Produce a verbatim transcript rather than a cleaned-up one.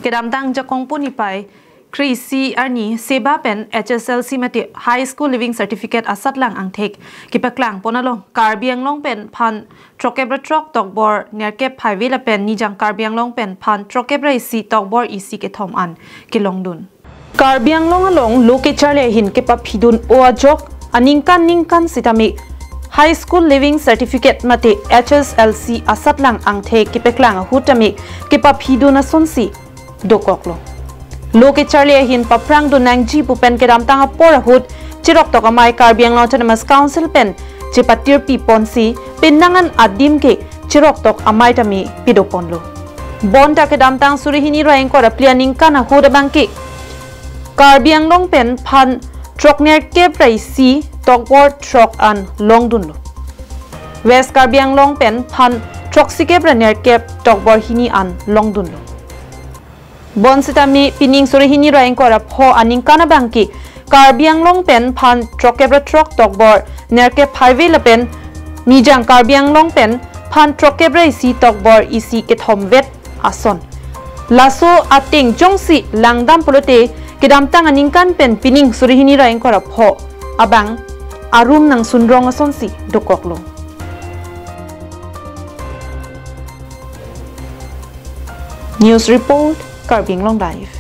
Kedamtang Jakong puni pai kre-isi arni seba pen H S L C mate High School Leaving Certificate asatlang angthek kepaklang pon along Karbi Anglong pen phan throkep ra throk tokbor nerkep phaivela pen Nijang Karbi Anglong pen phan throkep ra isi tokbor isi kethom an kelongdun. Karbi Anglong along lo kecharli ahin kepaphidun o ajok aningkan ningkan sitame High School Leaving Certificate mate H S L C asatlang angthek kepaklang ahut tame kepaphidun asonsi dokoklo. Lo kecharli ahin paphrangdun nangji pu pen kedamtang apor ahut cheroktok amei Karbi Anglong Autonomous Council pen chepatirpi ponsi penang an adim ke cheroktok amei tame pido ponlo. Bonta kedamtang suri hini ra ingkoi ra phli aningkan ahut abangke Karbi Anglong pen phan throk nerkep ra isi tokbor throk an longdunlo. West Karbi Anglong pen phan throksikep ra nerkep tokbor hini an longdunlo. Bonsitame pining suri hini ra ingkoi ra pho aningkan abangke Karbi Anglong pen phan throkep ra throk tokbor nerkep phaivela pen Nijang Karbi Anglong pen phan throkep ra isi tokbor isi kethom vet ason. Laso ateng jongsi langdam pulote kedamtang aningkan pen pining suri hini ra ingkoi ra pho abang arum nangsunrong asonsi dokoklo. News report, Karbi Anglong Live.